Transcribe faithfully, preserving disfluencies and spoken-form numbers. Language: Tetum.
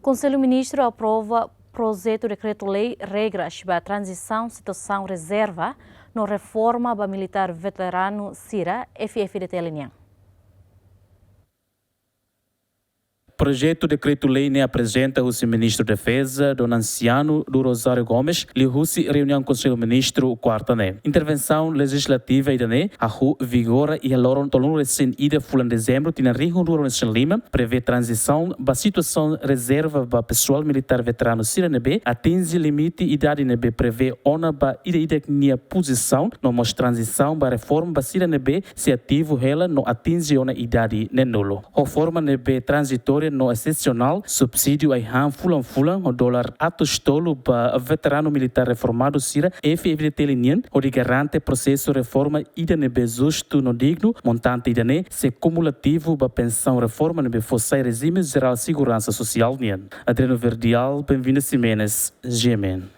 Konsellu Ministru aprova projetu dekretu-lei regras ba tranzisaun situasaun rezerva no reforma ba militár veteranu sira, F F D T L nian. Projetu dekretu-lei ne'e aprezenta husi Ministru Defeza, Dom Anciano do Rosário Gomes, liuhusi reuniaun Konsellu Ministru kuarta ne'e. Intervensaun lejizlativa ida-ne'e hahú vigora iha loron tolunulu-resin-ida fulan Dezembru tinan rihun rua ruanulu-resin-lima, prevee tranzisaun ba situasaun rezerva ba pesoál militár veteranu sira ne'ebé atinje limite idade ne'ebé prevee ona ba ida-idak nia pozisaun, no mós tranzisaun ba reforma ba sira ne'ebé sei ativu hela no atinje ona idade neenulu. Ho forma ne'ebé tranzitória no esesionál, subsídiu ai-han fulan-fulan ho dolar atus tolu ba veteranu militár reformadu sira, F F D T L nian, hodi garante prosesu reforma ida ne'ebé justu no dignu. Montante ida-ne'e sei kumulativu ba pensaun reforma ne'ebé fó sai rejime jerál seguransa sosiál nian. Adriano Verdial, Benvinda Ximenes, G M N.